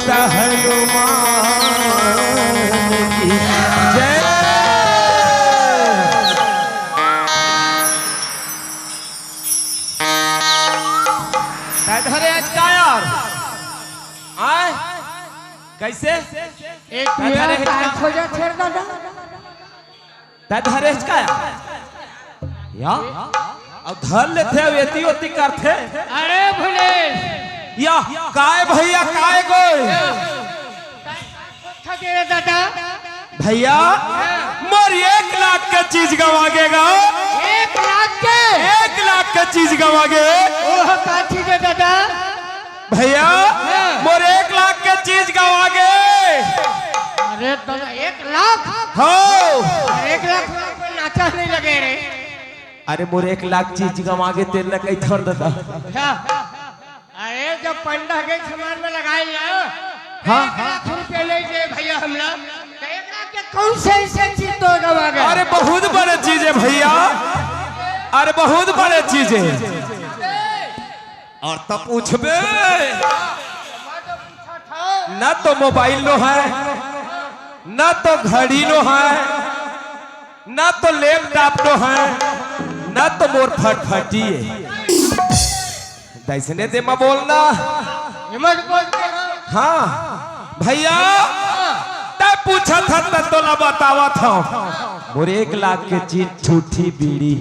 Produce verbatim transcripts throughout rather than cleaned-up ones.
हनुमान की जय। तै धरे हस का यार? आय? कैसे? एक तै धरे हस का? तै धरे हस का? या? अब धर लेथे, अब एती ओती करथे। अरे भुलेश! या, काय भैया, काय गोय? का रे दादा? भैया, मोर एक लाख के चीज गंवा गे गा। एक लाख के? एक लाख के चीज गंवा गे। ओह, का चीज हे दादा? भैया, हाँ। मोर एक लाख के चीज गंवा गे। अरे दादा, एक लाख? हो। एक लाख में कोई नाचा नहीं लगे रे। अरे मोर एक लाख चीज गंवा गे, तेन ल कइथों दादा। अच्छा। अरे जब पंडा के सामान में लगाए ना, हाँ। एक लाख रुपया ले गए भैया हमला, तो एक लाख के कौन से ऐसे चीज तो गंवा गे? अरे बहुत बड़े चीज हे भैया, अरे बहुत बड़े चीज हे। अउ तब पूछबे, न तो मोबाइल नो हे, न तो घड़ी नो हे, न तो लैपटॉप नो हे, न तो मोर फटफटी हे। दइसने दे म बोलना। हिम्मत बोल के हाँ। हाँ, भैया, तै पूछत हस त तोला बतावत हंव। मोर एक लाख के चीज, ठूठी बीड़ी।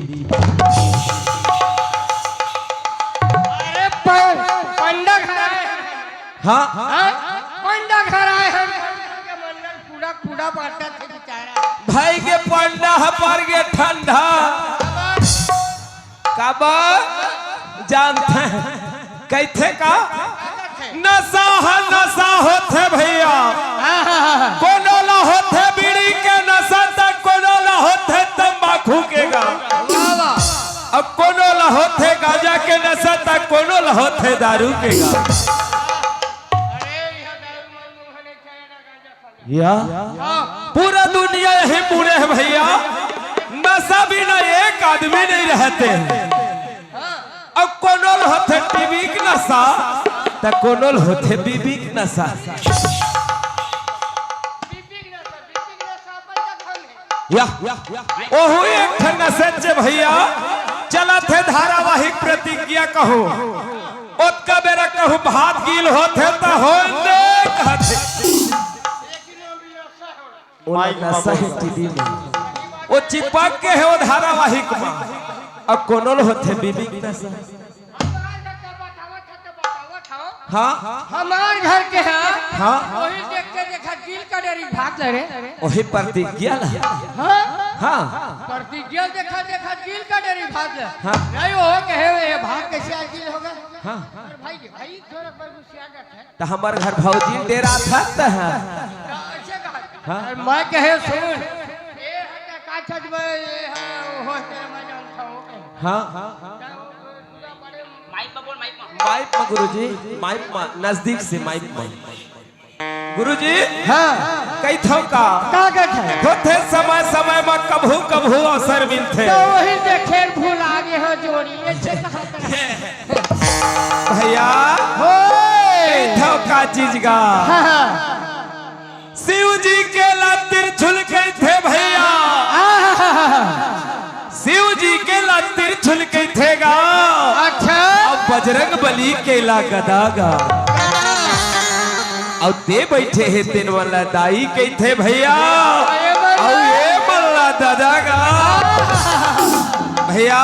अरे प-, पंडा घर आए हैं। हाँ। हाँ? पंडा घर आए हैं। पूरा, पूरा बांटत हे बेचारा। भाई के पंडा ह पर गे ठंडा। काबर जानथे? कहिथे का? नशा ह नशा होथे भैया। कोनो ला होथे बीड़ी के नशा, त कोनो ला होथे तंबाकू के गा। वाह, वाह। अउ कोनो ला होथे गांजा के नशा, त कोनो ला होथे दारू के गा। या? हाँ। पूरा दुनिया यही मुड़े हे भैया, नशा बिना एक आदमी नहीं रहते। अउ कोनो ल होथे टीवी के नशा, त कोनो ल होथे बीबी के नशा। या, ओहू एक ठन नशेच भैया, चलत हे धारावाहिक प्रतिज्ञा कहूँ, ओतका बेरा कहूँ भात गील होथे त होए दे कहथे। ओला माइक नशा हे टीवी में। ओ चिपक के हे ओ धारावाहिक में। अउ कोनो ल होथे बीबी के नशा। हाँ। हमार घर के हे। हाँ। ओही देख के देखा दिल का डेरी भाग ले रे। ओही प्रतिज्ञा ला। हाँ। हाँ। प्रतिज्ञा देखा देखा दिल का डेरी भाग ले। हाँ। नहीं, ओ कहे ये भाग कैसे आज दिल होगा? हाँ। अरे भाई, भाई, थोड़ा पर गुस्सा जाता है। त हमर घर भौजी डेरात हस त ह। हाँ? अरे मैं कहे सुन, ए हटा का छत में, ए ह, हो तेरा मैं जानता हूँ। हाँ, हाँ, हाँ। माइक में बोल, माइक में। माइक में गुरुजी, माइक में, नजदीक से माइक में। गुरुजी, हाँ। कहिथव का? का कहिथव? होथे समय समय में कभू कभू अवसर मिलथे। त ओही देखे भुला गे हो जोड़ी, ऐसे कहा था। भैया, होए। कहिथव का चीज गा? हाँ, हाँ। शिव जी के ला त्रिशूल कहिथे भैया। आहा। शिव जी के ला त्रिशूल कहिथे गा। अच्छा। अउ बजरंग बली के ला गदा गा। अउ दे बइठे हे तेन मन ला दाई कहिथे भैया। अउ ये मन ला ददा गा। भैया,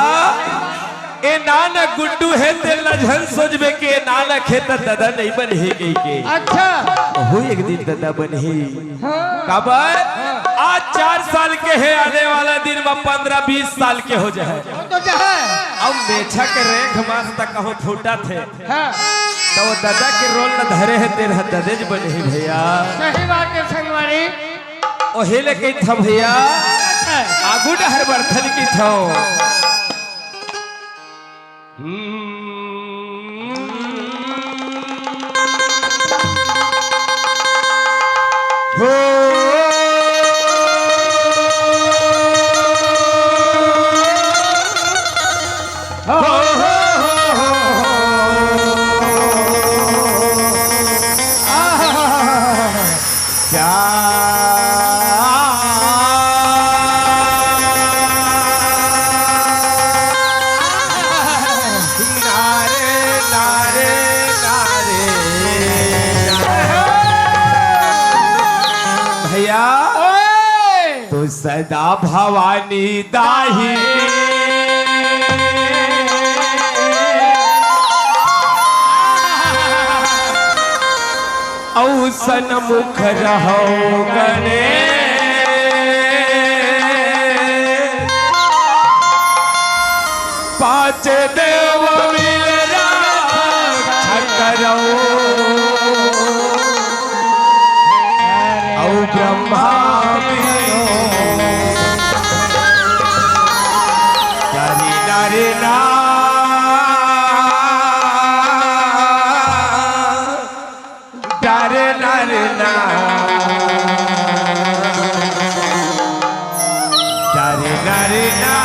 ए नान गुड्डू हे, तेन ला झन सोचबे के ए नान खे त ददा नइ बनही कहिके। अच्छा। ओहू एक दिन ददा बनही। हाँ। काबर? आज चार साल के हे, आने वाला दिन म पन्द्रह बीस साल के हो जाए। हो तो जाए। अब मेछा के रेख मास तक कहूँ फूटत हे। हाँ। त ओ ददा के रोल ल धरे हे, तेन ह ददेच बनही भैया। सही बात हे संगवारी। ओही ले कहिथव भैया, आगू डहर बढ़थन कहिथव। सदा भवानी दाहिनी, अउ सन्मुख रहौ गणेश। पांच देव मिल रक्षा करौ, अउ ब्रह्मा विष्णु। डरे डरे ना, डरे डरे ना, डरे डरे ना।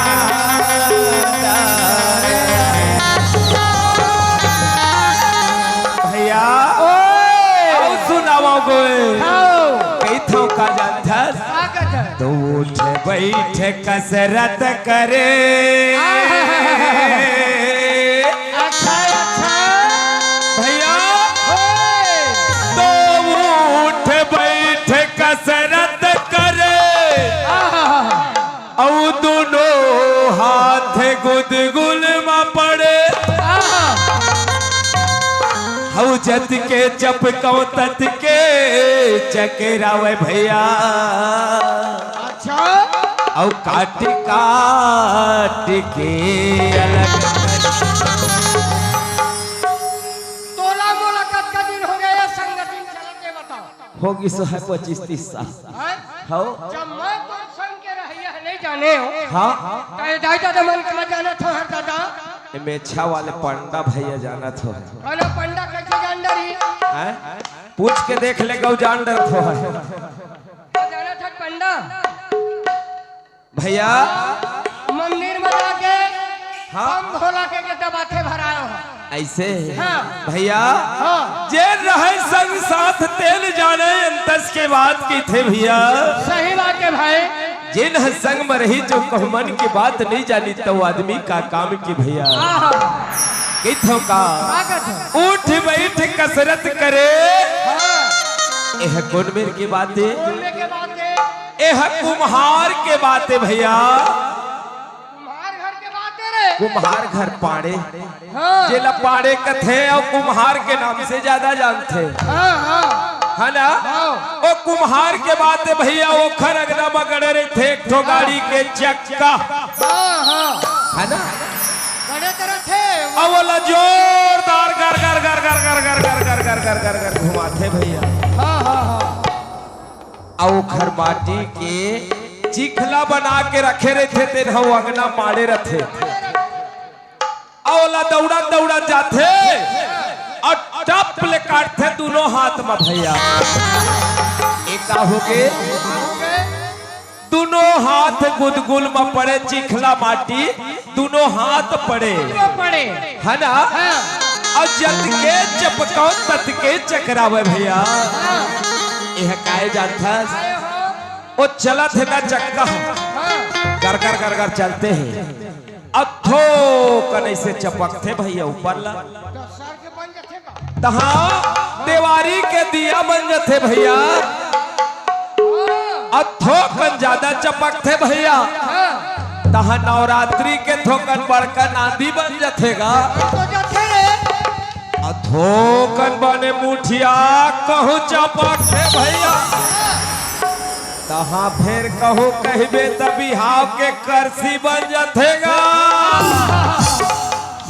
भैया, ओए! अउ सुनावव गोय। हव। कहिथंव का जानथस? का कहिथंव? तो उठ बैठ कसरत करे। आहा। अच्छा, अच्छा। भैया, ओए! तो उठ बैठ कसरत करे। आहा। अउ दुनों हाथ गुदगुल म पड़े। आहा। हउ जतके चपकंव ततके चकरावय भैया। अच्छा। अउ काट काट के अलग। तोला मोला कतका दिन होगे ये संगति चलत, ये बताव। होगे सो हे पच्चीस तीस साल। हैं? हव। जब मैं तोर संग के रहइया नइ जानेंव। हाँ। त ये दाई ददा मन के मैं जानत हंव हर दादा। ये मेछा वाले पंडा भैया जानत हों। कौन पंडा, कइसे जान डरही? हैं? पूछ के देख ले, गउ जान डरत हों। जानत हस पंडा? भैया। मंदिर म जाके हाँ। बम भोला के, के दबाथे भराय हो। अइसे? हाँ। भैया, हाँ। जेन रहय संग साथ तेन जानय अंतस के बात कहिथे भैया। सही बात हे भाई। जेन ह संग म रही जो कहूं मन के बात नइ जानी, त ओ आदमी का काम के भैया। आहा। कहिथंव का? का कहिथंव? उठ बैठ कसरत करे। हाँ। एह कोन मेर के बात हे? कोन मेर के बात हे? एह कुम्हार के बात हे भैया। कुम्हार घर के बात हे रे। कुम्हार घर पाड़े। हाँ। जेला पाड़े कथे अउ कुम्हार के नाम से जादा जानथे। हाँ, हाँ। हे ना? हाँ। ओ कुम्हार के बात हे भैया, ओखर अंगना म गड़े रहिथे एक ठो गाड़ी के चक्का। हाँ, हाँ। हे ना? गड़े त रथे। अउ ओला जोरदार गर गर गर गर घुमाथे भैया। हाँ, हाँ, हाँ। अउ ओखर माटी के चिखला बना के रखे रहिथे, तेन ह ओ अंगना माड़े रथे। अउ ओला दउड़त दउड़त जाथे अउ टप ले काटथे दूनों हाथ म भैया। ए का होगे? दूनों हाथ गुदगुल म पड़े, चिखला माटी दूनों हाथ पड़े। दूनों पड़े। हे ना? हाँ। अउ जतके चपकंव ततके चकरावय भैया। हाँ। एह काय जानथस? काय हो? ओ चलत हे ना चक्का। हाँ। कर कर कर कर चलथे। अउ थोकन अइसे चपकथे भैया ऊपर ला। तो सर के बन जाथे का? तहाँ देवारी के दिया बन जाथे भैया। हाँ। अउ थोकन जादा चपकथे भैया। हाँ। तहाँ नवरात्रि के थोकन बड़कन आंधी बन जाथे गा। तो जाथे रे। अउ थोकन बने मुठिया कहूं चपकथे भैया। तहाँ फेर कहूं कहिबे त बिहाव के करसी बन जाथे गा।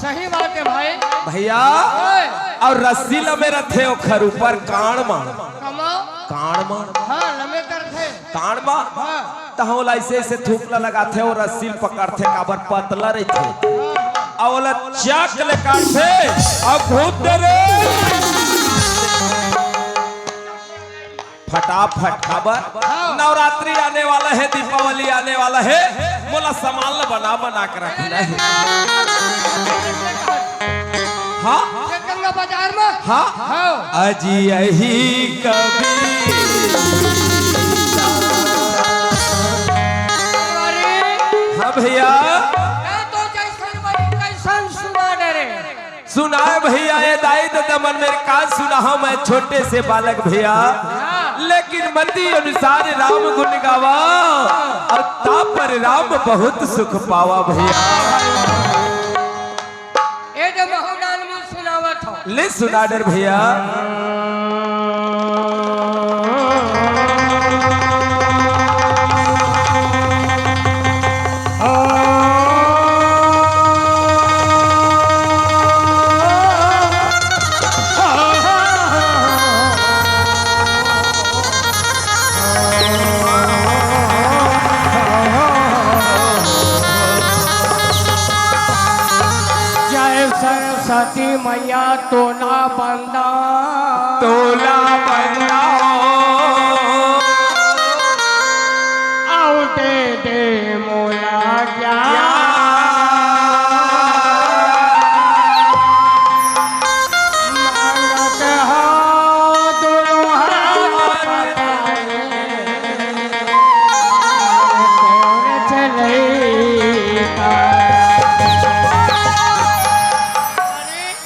सही बात हे भाई। भैया, ओए। अउ रस्सी लमे रथे ओखर ऊपर कान म। कमा? कान म। हाँ, लमे त रथे। कान म। हाँ। तहाँ ओला अइसे अइसे थूक ल लगाथे अउ रस्सी ल पकड़थे, काबर पतला रहिथे। अउ ओला चक ले काटथे अउ घूम दे रे। फटाफट, काबर? हाँ। नवरात्रि आने वाला हे, दीपावली आने वाला हे, मोला सामान ल बना बना के रखना हे। हाँ? गंगा बाजार म? हाँ। हाँ। अजी अही कबीर। अरे। हाँ भैया। ना तो जैसन बनी तैसन सुना डरे। सुनाय भैया, ए दाई ददा मन मेर का सुनाहूं मैं छोटे से बालक भैया। हाँ। लेकिन मति अनुसार राम गुण गावा, अउ ता पर राम बहुत सुख पावा भइया। ए दे महू नानमुन सुनावत हँव। ले सुना डर भइया। जय सरस्वती मैया तोला बंदा। तोला बंदा हो। अउ दे दे मोला ज्ञान। मांगत हँव दुनों हाथ पकड़े।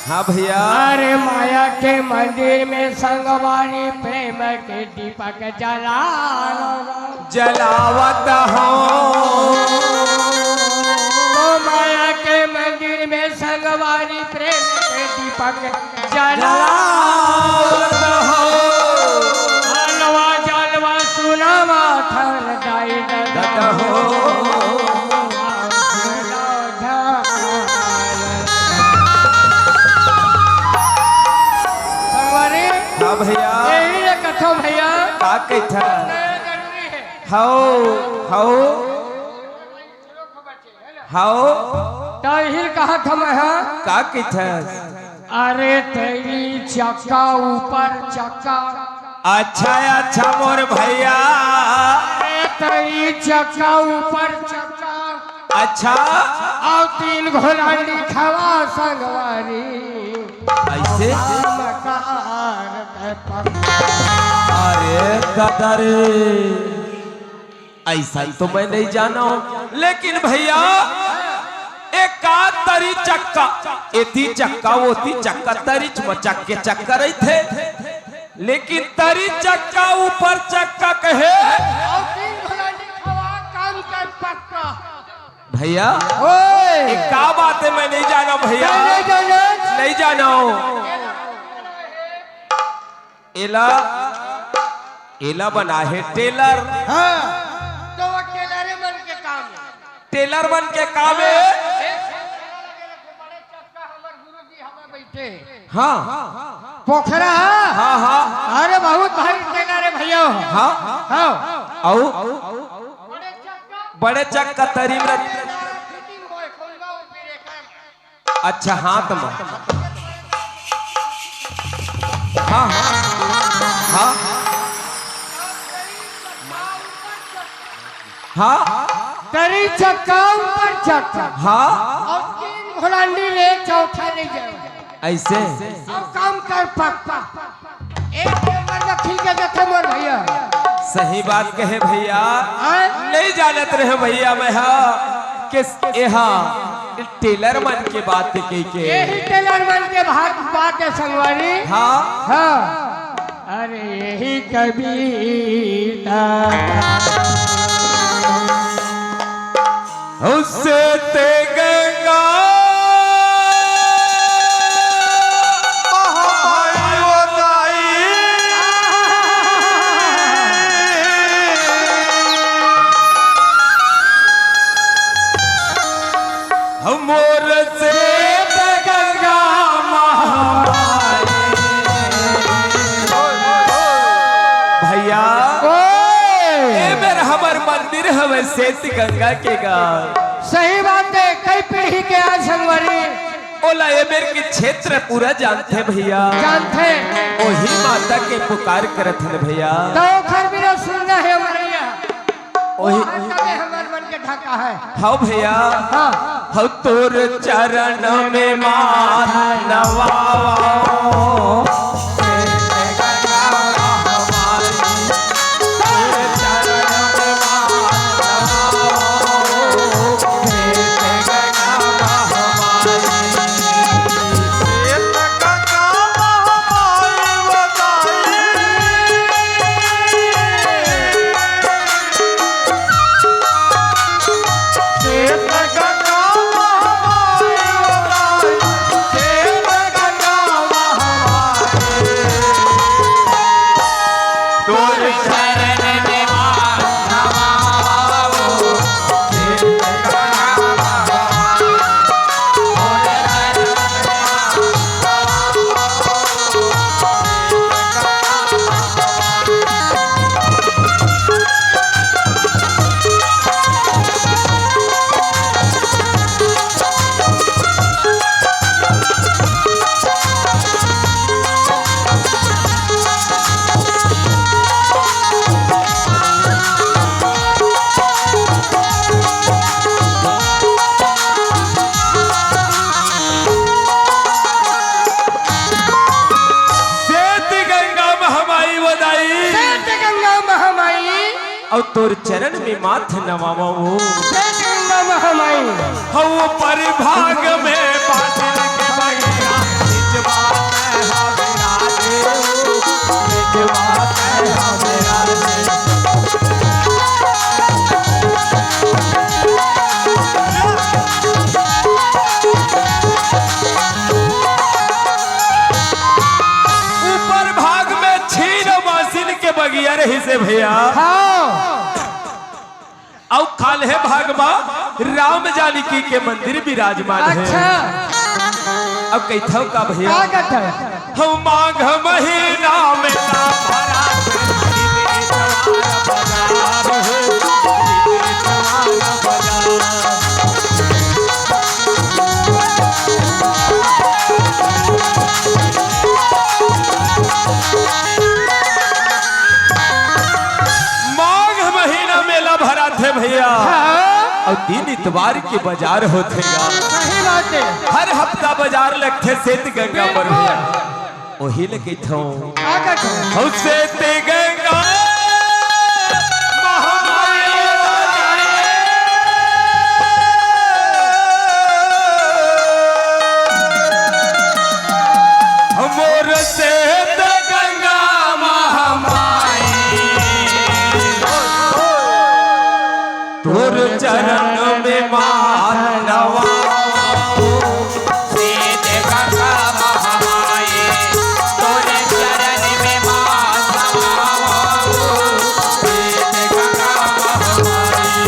हाँ भइया। अरे माया के मंदिर में संगवारी प्रेम के दीपक जला। जलावत हँव। ओ माया के मंदिर में संगवारी प्रेम के दीपक जलावत हँव। हलवा जलवा सुनावा थान दाई ददा हो। संगवारी, हाँ भइया। एही ले कथँव भइया। का कहिथस? हव, हव। हव। त इही ल कहत हँव मैं, हाँ। का कहिथस? अरे तरी चक्का ऊपर चक्का। अच्छा, अच्छा मोर भइया। अरे तरी चक्का ऊपर चक्का। अच्छा। अउ तीन घोला लिखवा संगवारी। अइसे? काम कार पक्का। अरे ददा रे। अइसन तो मैं नइ जानँव, लेकिन भइया, एका तरी चक्का, एती चक्का, ओती चक्का, तरीच म चक्के चक्का रहिथे, लेकिन तरी चक्का ऊपर चक्का कहे। अउ तीन घोला लिखवा काम कर पक्का। भइया, ओए। ए का बात हे, मैं नइ जानँव भइया। नइ जानँव। नइ जानँव। एला, एला बनाहे टेलर। हाँ, त ओ टेलरे मन के काम हे। टेलर मन के काम हे। ए, बड़े चक्का हमर गुरुजी हवय बइठे। हाँ। पोखरा हे? हाँ, हाँ। अरे बहुत भारी टेलर हे भइया। हाँ। हाँ। अउ? बड़े चक्का। बड़े चक्का तरी म रख। फिटिंग होय, खोलवा ऊपर एकर। अच्छा, हाथ म। हाँ, हाँ। हाँ। हाँ। तरी चक्का ऊपर चक्का। हाँ। अउ तीन घोलांडी ले चौथा नइ जाय। अइसे? अउ काम कर पक्का। एक नंबर म खिल के देथे मोर भइया। सही बात कहे भइया। हाँ? नइ जानत रहेंव भइया मैं हा, के एहा टेलर मन के बात हे कहिके। एही टेलर मन के बात, बात हे संगवारी। हाँ। हाँ। अरे एही कविता। उससे ते गंगा महामाई वो दाई। मोर से ते गंगा महामाई। भइया, ओए। ए मेर हमर मंदिर हवय सेत गंगा के गा। सही बात हे, कई पीढ़ी के आज संगवारी। ओला ए मेर के क्षेत्र पूरा जानथे भइया। जानथे। ओही माता के पुकार करत हन भइया। त ओखर बिना सुनना हे भइया। ओही। ओ हाथ में हमर मन के ढाका हे। हव भइया। हाँ। हव तोर चरण में माथ नवाओ। अउ तोर चरण में माथ नवावो। सेठ गंगा महामाई। हौ पर भाग में बादल के बगिया, निजवा कहा विराजे, निजवा कहा विराजे। ऊपर भाग में छीन मासिन के बगिया रहिसे भैया। हाँ। अउ खाल्हे भाग मा राम जानकी के मंदिर विराजमान हे। अच्छा। अब कहिथव का भैया? का कहिथव? हम माघ महीना में ना भरा, माघ महीना मेला भराथे भैया। हाँ। अउ दिन इतवार के बाजार होथे गा। सही बात हे। हर हफ्ता बाजार लगथे सेठ गंगा पर भैया। ओही ले कहिथौं। का कहिथौं? हौ सेठ गंगा महामाई। मोर सेठ गंगा महामाई, तोर चरण में माथ नवावो। सेठ गंगा महामाई, तोर चरण में माथ नवावो। सेठ गंगा महामाई,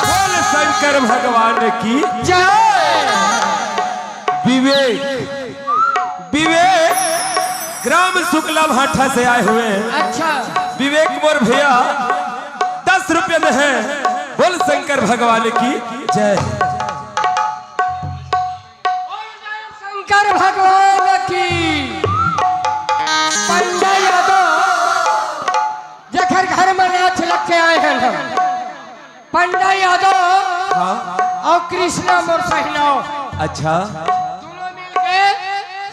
बोल शंकर भगवान की जय। विवेक, विवेक ग्राम शुक्ला भाठा से आए हुए हैं। अच्छा। विवेक मोर भैया दस रुपये दे हैं। बोल शंकर भगवान की जय। शंकर भगवान की। पंडा यादव जेकर घर में नाच लग के आए हैं हम। पंडा यादव हाँ। अउ कृष्णा मोर सहिनाव। अच्छा। दोनों मिलके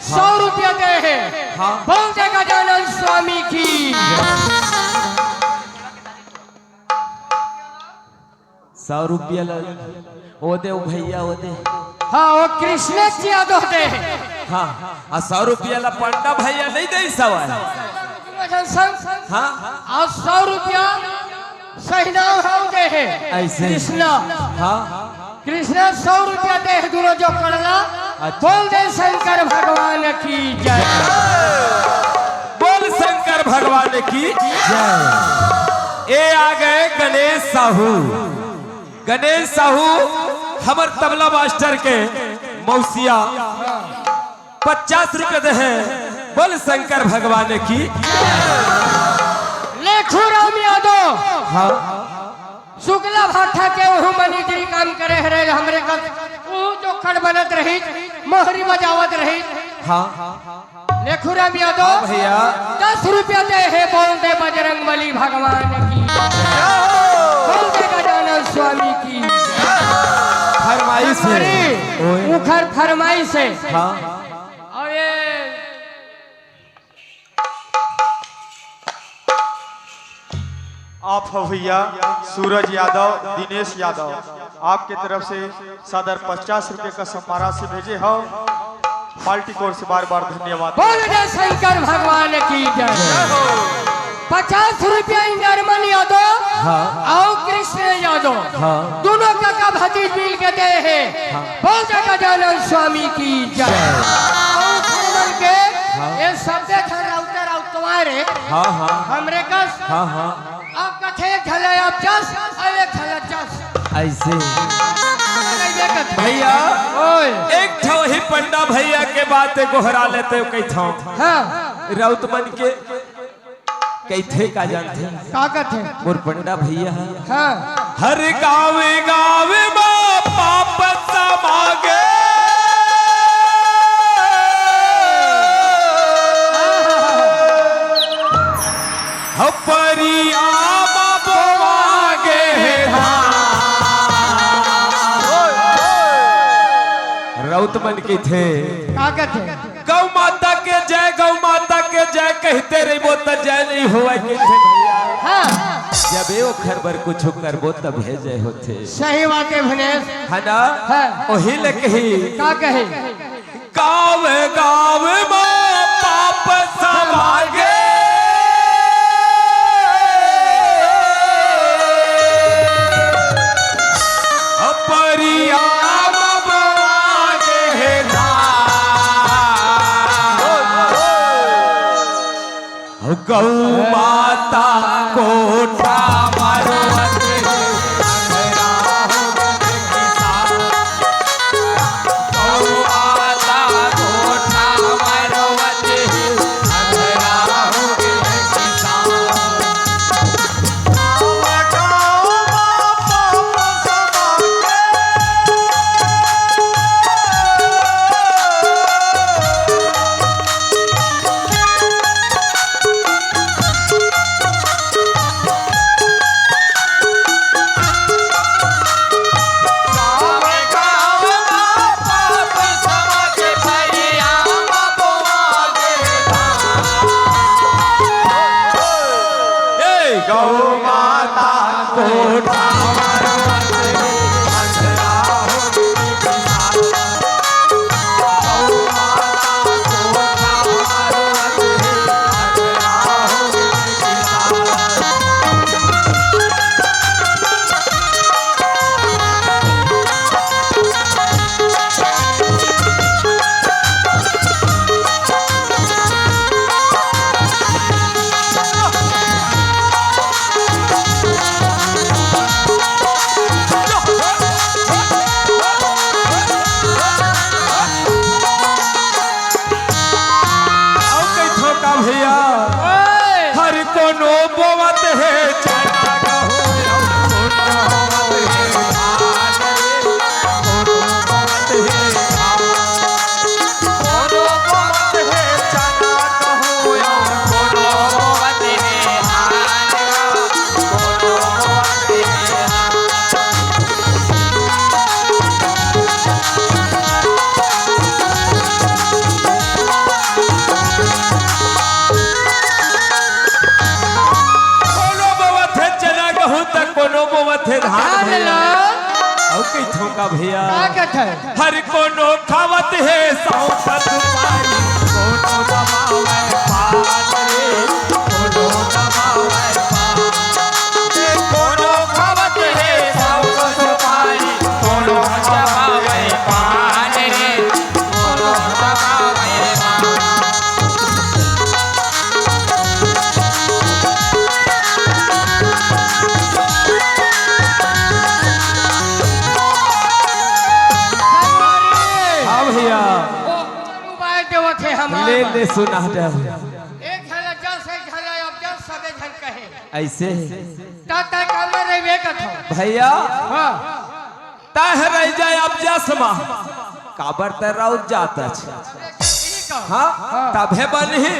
सौ रुपया दे हे। हाँ। बोल दे गजानन स्वामी की। सौ रुपया ला, ओ दे, ओ भैया, ओ दे। हाँ, ओ कृष्णेश यादव दे। हाँ, आ सौ रुपया ला पंडा भैया नहीं दे सवाल। हाँ। अउ सौ रुपया सहिनाव हव दे हे। ऐसे। कृष्णा। हाँ। कृष्णा सौ रुपया दे हे, दोनों जोकड़ ला। अच्छा। बोल दे शंकर भगवान की जय। बोल शंकर भगवान की जय। ए आ गए गणेश साहू। गणेश साहू हमर तबला मास्टर के मौसिया। पचास रुपये दे हे। बोल शंकर भगवान की। लेखू राम यादव। हाँ। शुक्ला भाठा के ओहू मनीजरी काम करे हरे हमरे कस। ओहू जोकड़ बनत रही, मोहरी बजावत रही। हाँ। लेखू राम यादव। हाँ भैया। दस रुपया दे हे, बोल दे बजरंग बली भगवान की। बोल दे गजानन स्वामी की। फरमाइश है। ओए। उखर फरमाइश है। हाँ। अउ ये आप हो भैया सूरज यादव, दिनेश यादव, आपके तरफ से सदर पचास रुपये का सम्मान राशि भेजे हो। पार्टी की ओर से बार बार धन्यवाद। बोल जय शंकर भगवान की जय। पचास रुपया इंदरमन यादव हाँ। और कृष्ण यादव हाँ। दोनों काका भतीज मिल के दे हे। हाँ। बोल जय गजानन स्वामी की जय। जय। और भगवान के हाँ। ये सब देख राउत राउत तुम्हारे हाँ, हाँ। हमरे कस हाँ, हाँ। अब कथे एक झला अब जस, अब एक झला जस। ऐसे। नहीं देखत। भैया, ओए। एक ठो ही पंडा भैया के बात गोहरा लेते कही था। हाँ। राउत मन के कहिथे का जानथे? का कथे? मोर पंडा भैया। हाँ। हर गाँव गाँव मा पाप समागे। परिया मा बोवा गे हे धान। राउत मन कहिथे। का कथे? गौ माता के जय, गौ माता के जय कहते रहिबो त जय नहीं होवय कहिथे भैया। हाँ। जब ए ओखर बर कुछ करबो तभे जय होथे। सही बात हे भनेस। है ना? हाँ। ओही ले कही। का कही? गाँव गाँव मा पाप समागे। परिया मा बोवा गे हे धान। गौ माता कोठा मरवत हे, अंधरा हो गे किसान। गौ माता कोठा मरवत हे, अंधरा हो गे किसान। ए गौ माता कोठा अउ कहिथों का भैया, ओए! हर कोनो बोवत हे चना गहूं, अउ कोनो बोवत हे धान रे, कोनो बोवत हे धान, कोनो बोवत हे चना गहूं, अउ कोनो बोवत हे धान रे। कोनो बोवत हे चना गहूं त कोनो बोवत हे धान धान भैया। ला। अउ कहिथों का भैया। का कथे? हर कोनो खावत हे सौंफ सुपारी, कोनो दबावय पान रे, कोनो दबावय पान। कोनो खावत हे सौंफ सुपारी, कोनो दबावय पान रे, कोनो दबावय पान। हाँ भैया। ओ, मोबाइल देवत हे हमार ले, ले, सुना दे। एक झला जस, एक झला अब जस, सबे झन कहे। ऐसे? ता, ता कामर रहिबे कथो। भैया। हाँ। तह रह जाए अब जस मा, काबर तह राउत जात अच। हाँ, हाँ। तभे बनही।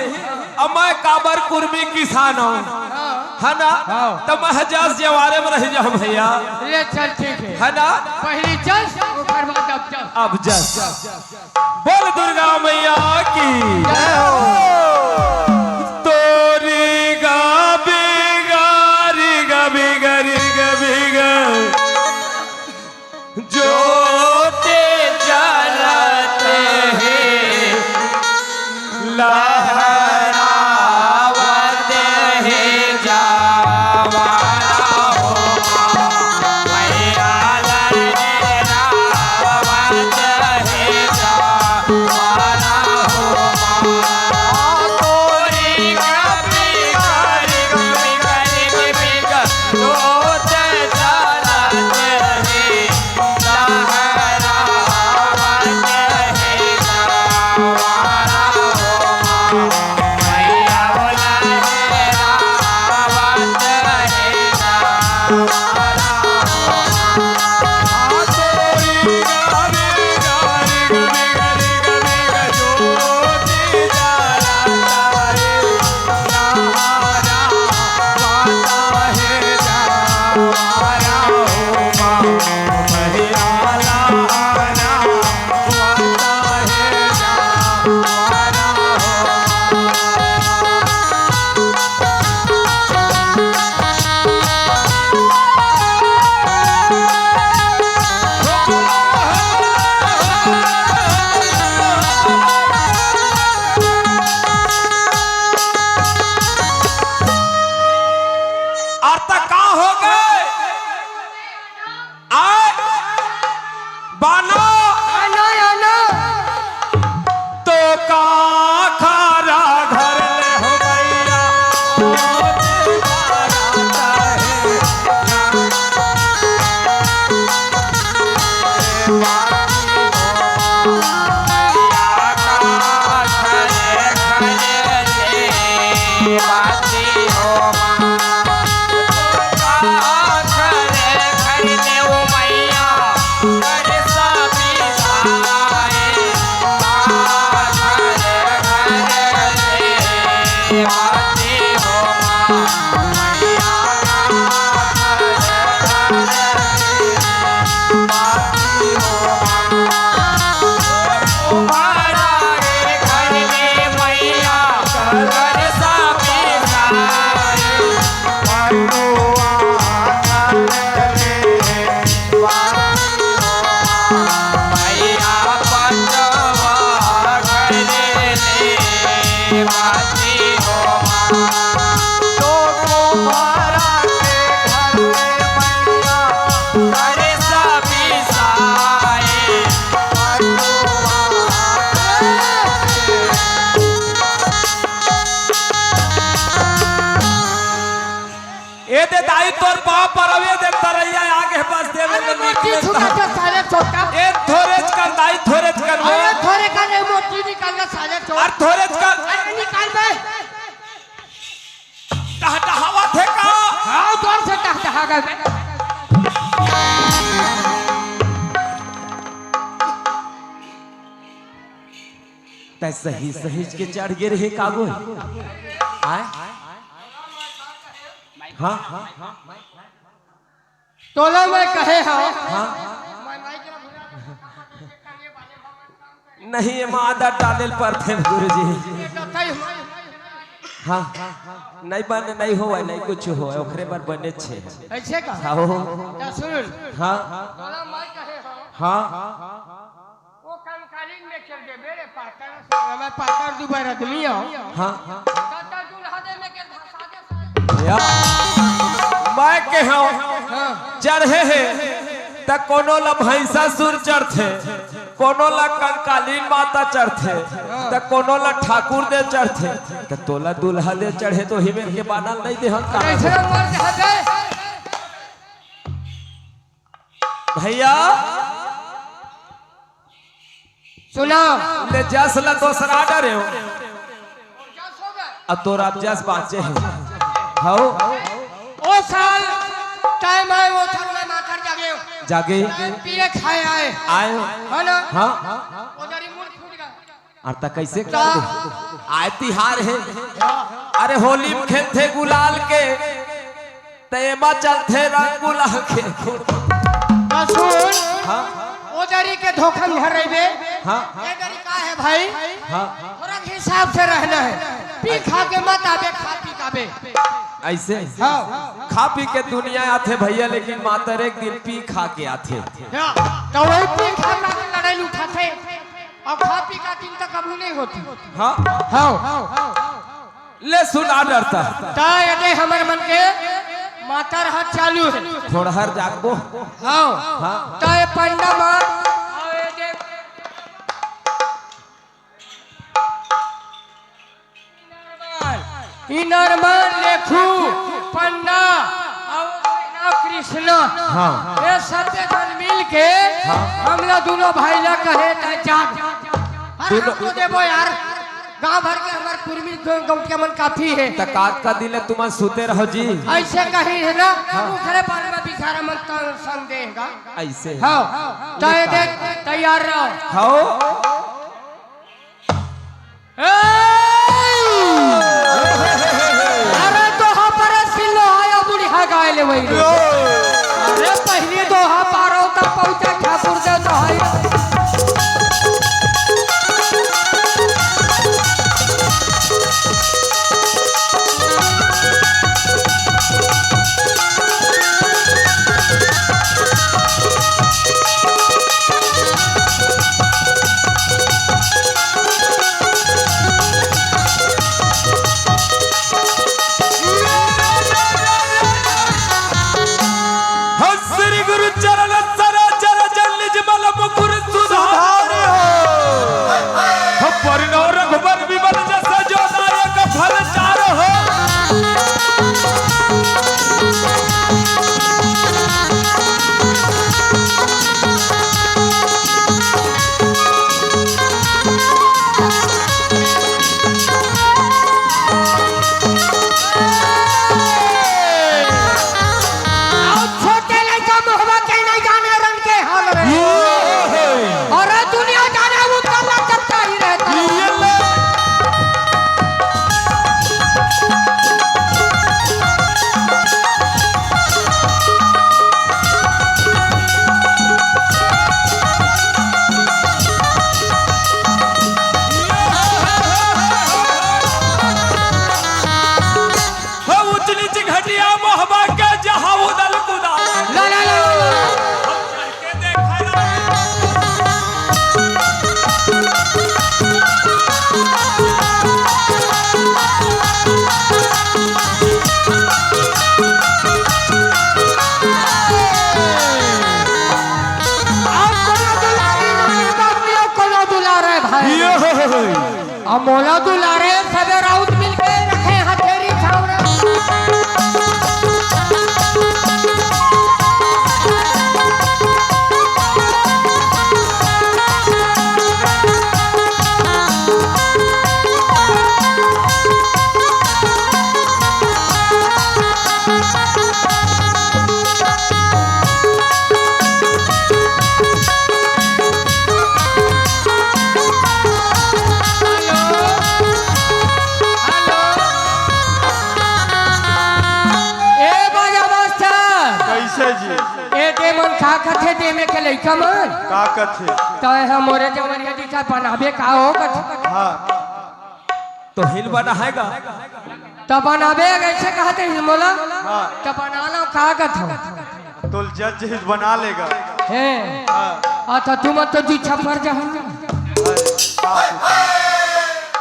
अब मैं काबर कुर्मी किसान हूँ, हाँ। है ना? हाँ। त मैं जस जवारे में रह जाऊँ भैया। ले चल, ठीक है। है ना? पहली जस, ओकर बाद अब जस। अब जस। बोल दुर्गा मैया की। जय हो। तोरी गा बिगारी गा बिगारी गा बिगा। जोते जलत हे ए दाई, तोर पाँव परबे दे, तरैया आगे बस दे, अरे मोती निकले छुड़ा तो। दे साले चोटा। ए थोरे च कर दाई, थोरे च कर वो। अरे थोरे का नहीं, मोती निकालना साले चोटा। अरे थोरे च कर। अरे निकाल बे। टहटहावत हे का? हाँ, जोर से टहटहा गए बे। तै सही सही के चढ़ गे रहे कागो। आय? हाँ? तोला मैं कहे हँव। हाँ? नहीं, एमा आदत डाले ल परथे, गुरुजी। हाँ, नहीं बने, नहीं होवय, नहीं कुछ होवय, ओखरे बर बने छे। ऐसे का? हाँ, हो। त सुन। हाँ। तोला मैं कहे हँव। हाँ। वो कंकालीन में चल दे, मेरे पातर से, मैं पातर दुबर आदमी हँव। हाँ। दादा दूल्हा दे में के धसा दे साले। या। मैं कहे हँव, हाँ। चढ़े हे, त कोनो ला भैंसासुर चढ़थे, कोनो ला कंकालीन माता चढ़थे, हाँ। त कोनो ला ठाकुर दे चढ़थे, त तोला दूल्हा दे चढ़े तो ही मेर के बानल नहीं देहन का? कैसे मर जाते? भैया, सुना। ले जस ला दोसरा डरे हो। अब तोर अब जस बाँचे हे। हव। ओ साल टाइम आय, वो थर मैं माथर जागे हो। जागे। पिए खाए आय। आय। है ना? हाँ। वो जरी मुड़ फूट गया। अरे त कैसे कर दे? आय तिहार हे। अरे होली में खेलथे गुलाल के, त एमा चलथे रंग गुलाल के। त सुन, हाँ। ओ जरी के धोखा में हरैबे। हाँ। ए जरी का हे भाई? हाँ। थोड़ा हिसाब से रहना हे। पी खा के मत आबे, खा पी के आबे। ऐसे? हाँ। खा पी के दुनिया आथे भैया, लेकिन मातर एक दिन पी खा के आथे। हाँ। त वही पी खा के लड़ाई उठाथे। अउ खा पी का दिन तक कबू नहीं होती। हाँ। हाँ। ले सुना डरता। त एदे हमर मन के मातर हाथ चालू हे। थोड़ा हर जागबो। हाँ। हाँ। त ए पंडा मा, अउ एदे इनरमान, लेखू, पंडा, अउ कृष्णा। हाँ। ये सब झन मिल के हाँ। हमला दुनों भाई ला कहे त जाग। अरे दुनों हमको देबो यार, गांव भर के हमर कुर्मी गौ-, गौंटिया मन काफी हे। त कात का दिन तुमन सुते रहो जी। ऐसे कही हे ना, हाँ। ओखरे बारे में बिचारा मन त संदेह गा। ऐसे। हाँ। त ये देख, तैयार रहो। हाँ। ए! अरे दोहा पर सिल्लो आया बुढ़िया गाय ले वही। अरे पहले दोहा पारो तब पहुंचा ठाकुर दे दोहाई। श्री गुरु चरण सरोज रज निज मल मुकुर सुधारि हो। परिणव रघुबर विमल जस जो नायक फल चार हो। अउ छोटे लइका मोहबा के नहीं जाने रन के हाल रे। ये है। अरे दुनिया जाने वो कल्ला चपका ही रहता है। ये ले। हो ऊंच नीच घटिया मोहबा के जहां उदल कुदा। ला, ला, ला, ला, ला। हम चढ़ के देखा ना। अब कोनो दुलारे नहीं, बाबू, अब कोनो दुलारे भाई। ये हो, हो, हो। अब मोला दुलारे सबे राउत मिलके रखे हथेरी छावड़ा। लइका मन। का कथे? तैं ह मोरे जवनिया जइसा बनाबे का हो कथे? हाँ। तो हिल बना है गा। त बनाबे अइसे कहत हस मोला। हाँ। त बना लो का कथे? तोला जज हिल बना लेगा। हे। हाँ। आ त तुमन तो जी छप्पर जहा।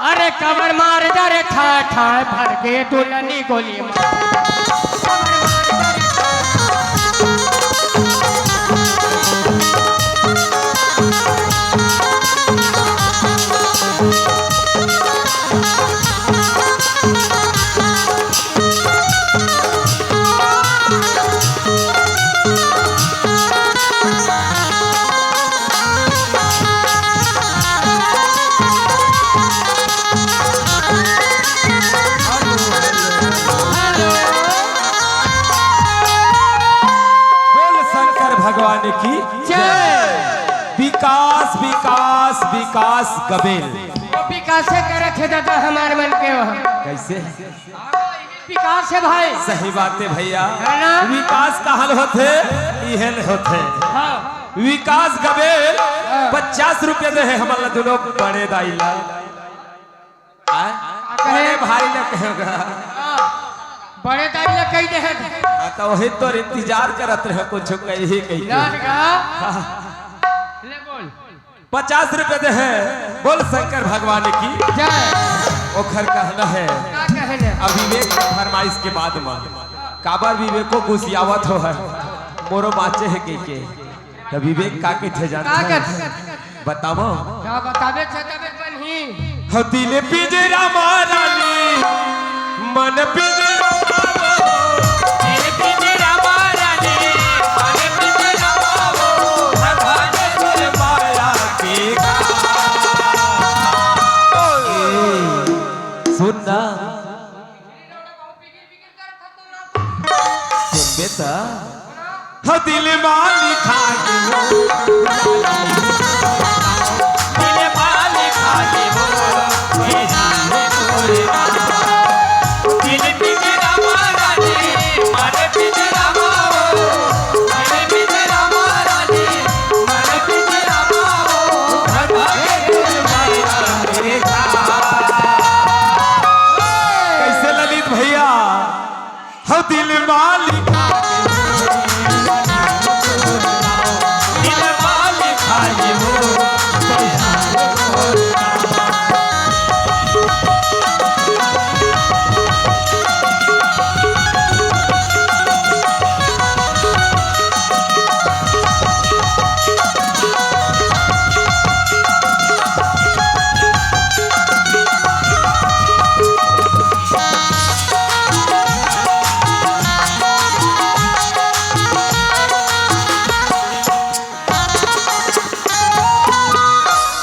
अरे कमर मार जा रे ठाय ठाय भर के दुल्हनी गोली मार। बोल शंकर भगवान की जय। विकास, विकास, विकास गबेल। वो विकासे करत हे दादा हमार मन के वहाँ। कैसे? विकास हे भाई। सही बात हे भैया। है ना? विकास कहल होथे, इहेल होथे। हाँ। विकास गबेल हाँ। पचास रुपया दे हे हमन ला दुनों बड़े दाई ला। आय? का कहे? बड़े भाई ला कहेगा। हाँ। बड़े दाई ला कहि दे हे। हाँ, त वही तोर इंतजार करत रहे, कुछ कही कही के। ना लगा। हाँ। ले बोल। पचास रुपया दे हे, बोल शंकर भगवान की। जय। ओखर कहना हे, का कहना? अविवेक के फरमाइश के बाद म, काबर विवेको गुसियावत हो हे, मोरो बाँचे हे कहिके। त विवेक का कहिथे जानत का हस? कहिथे? बतावव। का बताबे, छतबे बनही। हो दिल पिंजरा मा रानी, मन पिंजरा मा वो। दिल पिंजरा मा रानी, मन पिंजरा मा वो। भगवान गुरु माया के गा। ए, सुन ना। सुनबे त। हो दिल मा लिखा के हो। दिल मा लिखा के हो। दिल पिंजरा मा रानी, मन पिंजरा मा वो। दिल पिंजरा मा रानी, मन पिंजरा मा वो। कैसे ललित भैया? हो दिल मा लिखा, दिल मा लिखा ये वो।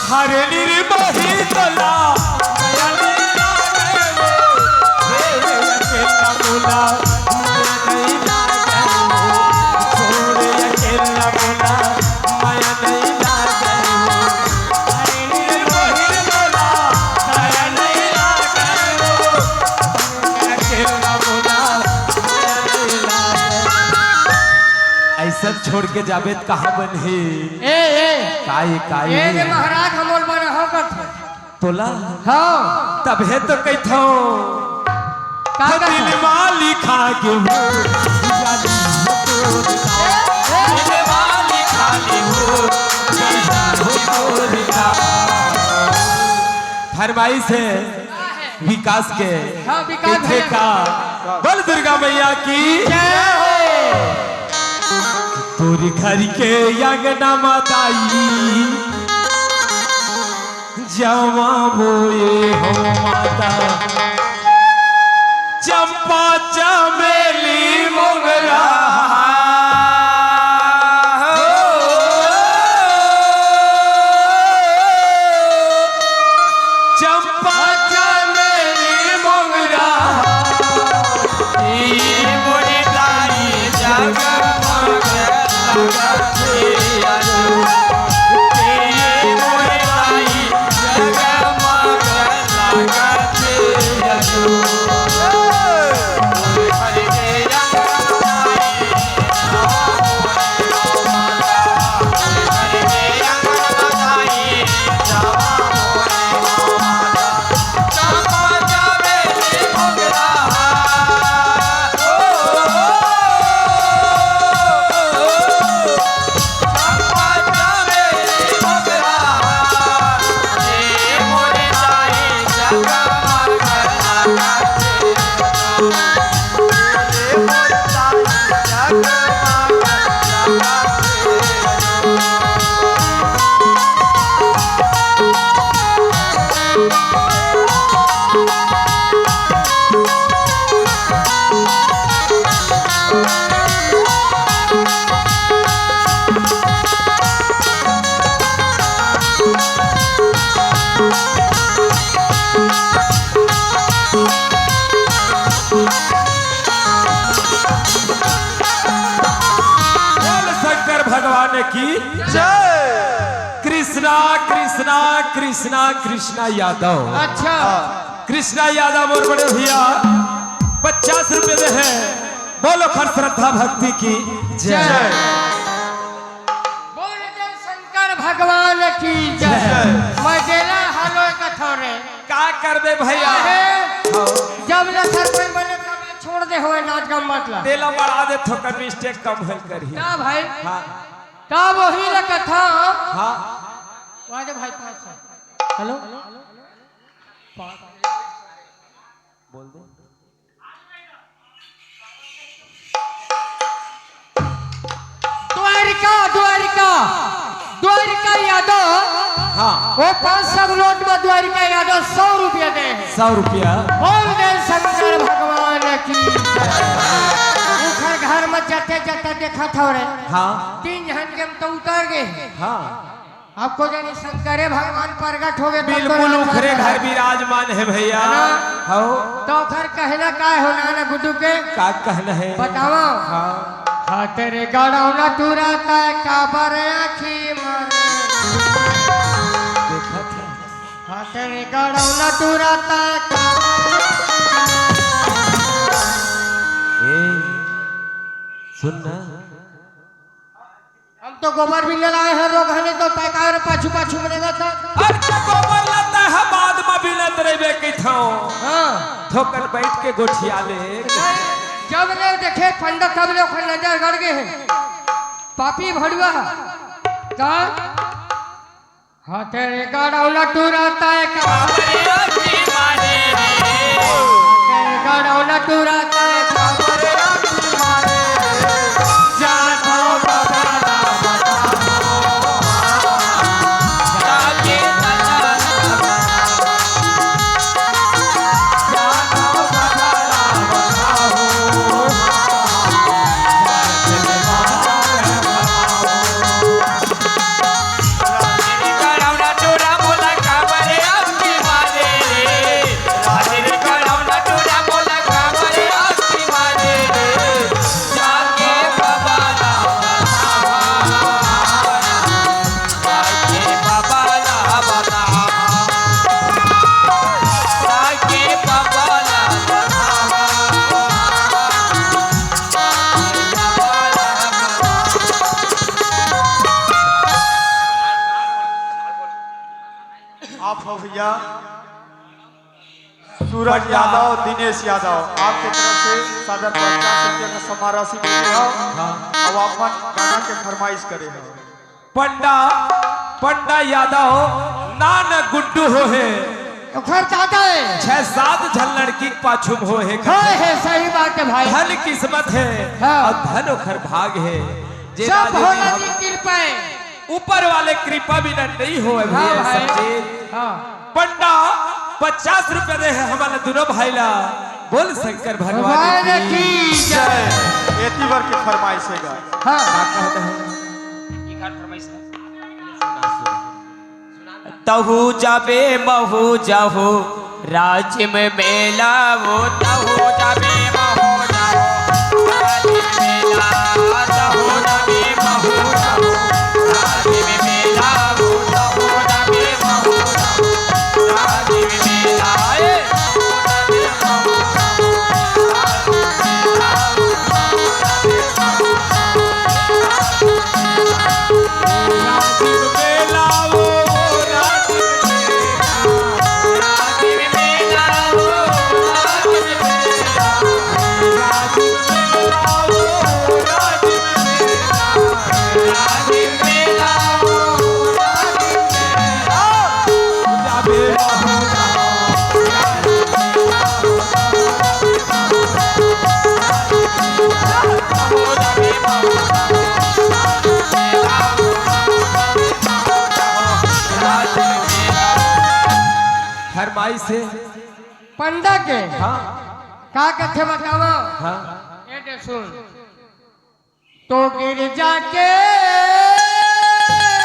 हरे निर्मोही तोला, दया नहीं लागे वो, हे अकेला मोला, दया नहीं लागे वो, छोड़ अकेला मोला, दया नहीं लागे वो। हरे निर्मोही तोला, दया नहीं लागे वो, अकेला मोला, दया नहीं लागे। अइसन छोड़ के जाबे त कहाँ बनही? ए, ए। काई, काई? ए रे महाराज, हमोल बना हो कर। तोला? हाँ। तभे तो कहिथंव। का हो कहत? दिल मा लिखा के हो, दिल मा लिखा के हो, फरमाइश हे विकास के। हाँ, विकास के भैया। का? बोल दुर्गा मैया की जय हो। तोर घर के अंगना मा दाई, जावा बोए हो माता, चंपा चमेली मोगरा। चंपा चमेली मोगरा, ई मोरी दाई जगमग लगत हे। ई मोरी दाई जगमग लगत हे। कृष्णा, कृष्णा यादव। अच्छा। कृष्णा यादव मोर बड़े भैया पचास रुपये दे हे। बोलो खर श्रद्धा भक्ति की जय। जय। बोल जय शंकर भगवान की जय। जय। मैं देला हलो कथो रे। का करबे भैया? अरे, हाँ। जब ले सरपंच बने तब ले छोड़ दे होए नाच गम्मत ला। तेला बढ़ा दे थोका mistake कम होल करही। का भाई? हाँ। का वही ले कथा? हाँ। वाह दे भाई पाँच सौ। हेलो? बोल दे। द्वारिका, द्वारिका, द्वारिका यादव। हाँ। वो पाँच सौ नोट में द्वारिका यादव सौ रुपया दे हे। सौ रुपया। बोल दे शंकर भगवान की। ओखर घर में जते जते देखत हो रे। हाँ। तीन झन के हम तो उतर गए। हाँ। अब को जानी शंकरे भगवान प्रगट हो गए, तब तो बिल्कुल राम उखरे राम घर विराजमान हे भैया। है ना? हौ। तो ओखर कहना का हो नाना गुड्डू के? का कहना हे? बतावा। हाँ। हाथ रे गड़ौना टुराता काबर आँखी मारे। देखा था। हाथ रे गड़ौना टुराता काबर। ए, सुन ना। हम तो गोबर बिनने लाए हैं, रोग हने तो तय काहे रे पाछू पाछू में रेंगत हस। अरे तो गोबर लाता है, बाद में बिनत रहिबे कहिथौं। हाँ। थोकन बैठ के गोठिया ले। नहीं, जब ले देखे पंडा तब ले ओखर नजर गड़ गए हैं। पापी भड़ुआ। का? हाथ रे गड़ौना टुराता है का? हाथ रे गड़ौना टुराता है का? आप हो भैया सूरज यादव, दिनेश यादव, आपके तरफ से सादर पचास रुपया का सम्मान राशि मिले हो। हाँ। अब आप मन गाना के फरमाइश करे हो। पंडा, पंडा यादव, नान गुड्डू हो हे। ओखर दादा हे। छह सात झन लड़की के पाछू में हो हे। होय हे, सही बात हे भाई। धन किस्मत हे हाँ। और धन ओखर भाग हे। जे सब राजे भोला जी जी कृपा हे। ऊपर वाले कृपा बिना नहीं होय हाँ भैया भाई। सब चीज। हाँ। पंडा पचास रुपया दे हे हमन दोनों भाई ला। बोल शंकर भगवान भगवान की की जय। जय। एती बर के फरमाइश हे गा। हाँ। का कहत हे? तहू जाबे महू जाहू राजिम मेला वो तहू जाबे महू जाहू राजिम मेला तहू जाबे महू जाहू राजिम मेला वो तहू जाबे महू जाहू राजिम मेला ए फरमाइश हे। पंडा के? हाँ। का कथे बतावा? हाँ। ए दे सुन। तो गिरजा के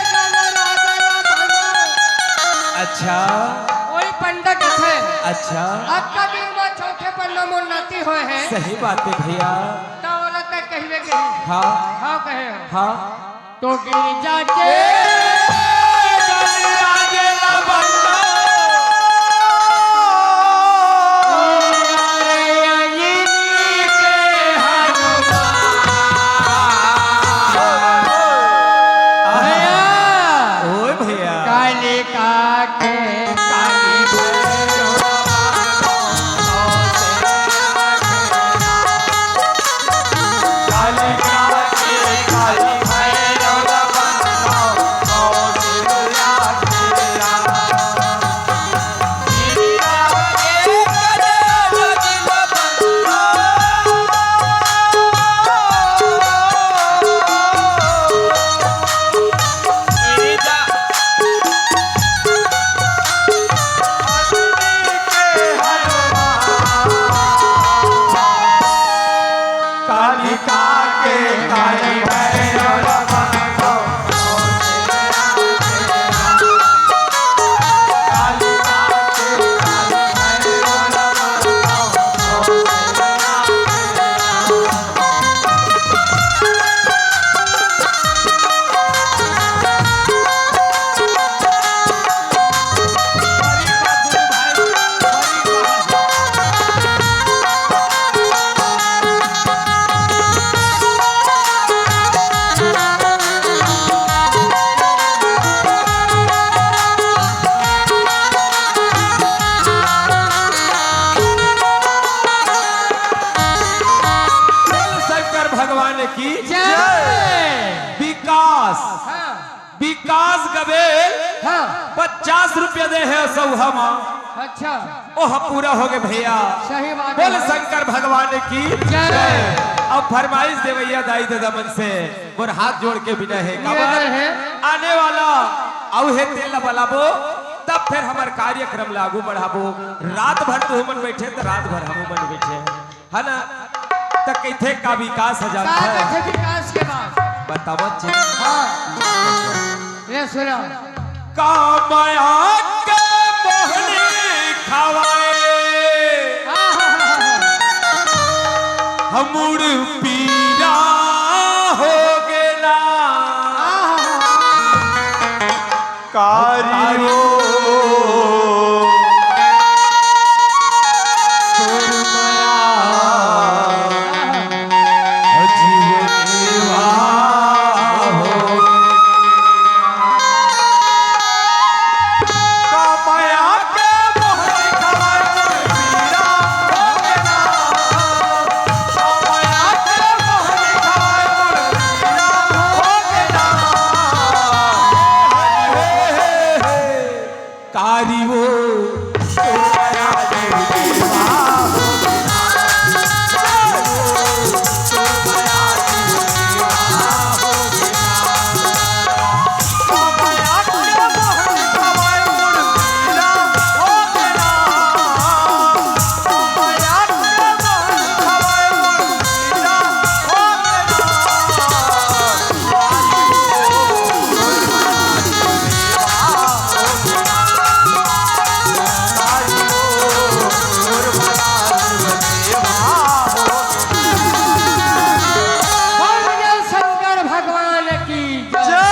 गणराज ला बनो। अच्छा। वही पंडा कथे। अच्छा। अब कभी वो चौथे पन्ना मोर नाती होय हे। सही बात हे भैया। तो ओला तक कहिबे के। हाँ। हाँ कहे हो। हाँ। तो गिरजा के ए, गणराज रुपया दे हे सौहा मा। अच्छा। ओह पूरा हो गे भैया। सही बात बोल है। शंकर भगवान की जय। जय। अब फरमाइश देवैया दाई ददा मन से मोर हाथ जोड़ के बिनय हे। निवेदन काबर हे। आने वाला अउ हे तेल ला बलाबो, तब फिर हमर कार्यक्रम ला आगू बढ़ाबो। रात भर तुहू मन बैठे त रात भर हमू मन बैठे। है ना? त कहिथे का विकास ह का जानत हे? कथे विकास के बात? बतावत जी। हाँ। ये सुनो। का मया के मोहनी खवाए। हाँ, हाँ, हाँ, हाँ। हमर पीरा हो गेला। हाँ, हाँ, हाँ। कारी हो तोर मया जीवन निर्वाह हो। का मया के मोहनी खवाए मोर पीरा हो गेला। का मया के मोहनी खवाए मोर पीरा हो गेला। कारी वो बोल दे शंकर भगवान की जय। जय।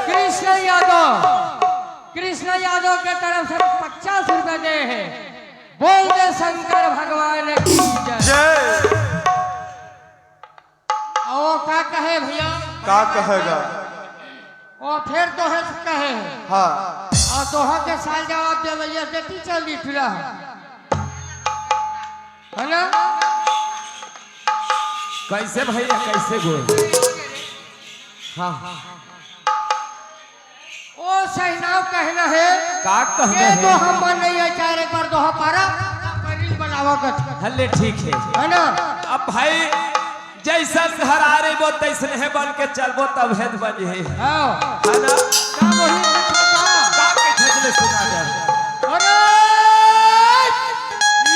कृष्ण यादव, कृष्ण यादव के तरफ से पचास रुपए दे हे। बोल दे शंकर भगवान की जय। जय। अउ वो का कहे भैया? का कहेगा? वो फिर तोहे से कहे हे। हाँ। अउ तोहा के साल जवाब देवैया देती चल दी फिर। है ना? कैसे भैया, कैसे बोल? हाँ। ओ सहिनाव कहना हे। का कहना ये हे? तो हम मन नहीं है, चार एक बार दोहा पारा, पनीर बनावा कर। हल्ले ठीक हे। है ना? अब भाई, जैसन घर आ रही वो तैसने हे बन के चलबो तब हेत बन हे। हाँ। है ना? का वही कुछ होता? का के झगड़े सुना दे? अरे!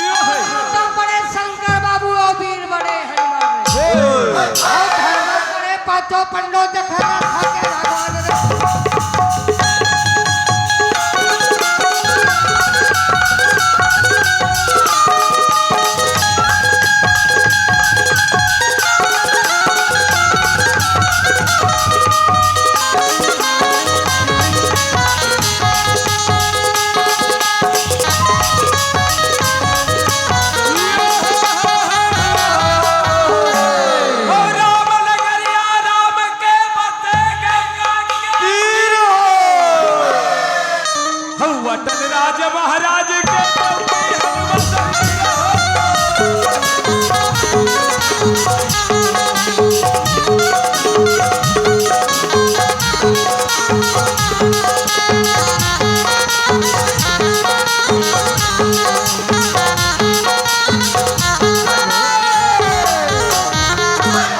यो हे। तो बड़े शंकर बाबू और वीर बड़े हनुमान रे। हे। और धर्म बड़े पांचों पंडो जखरा खा के भगवान रे। हऊ अटल राज महाराज के चौकी हनुमत।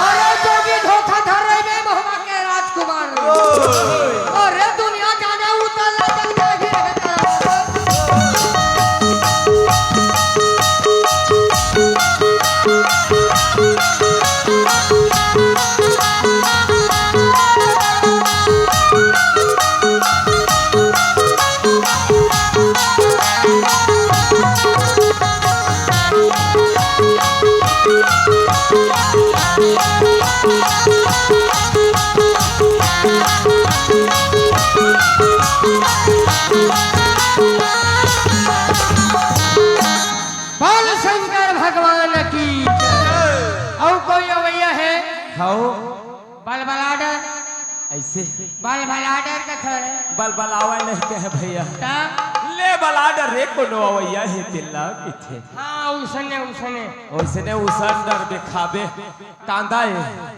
अरे जोगी धोखा धर रहे बे, महमा के राजकुमार। अरे दुनिया जाने उतर ले, चल जाही रहता। बोल शंकर भगवान की जय। अउ कोई अवैया हे? हौ। बलबलाडर। ऐसे? बलबलाडर का थोड़े। बलबलावा नहीं कहे भैया। ता? ले बलाडर रे कोनो अवैया हे तेला किथे। हाँ, उसने, उसने। उसने उसन डर दिखावे। तांदा हे।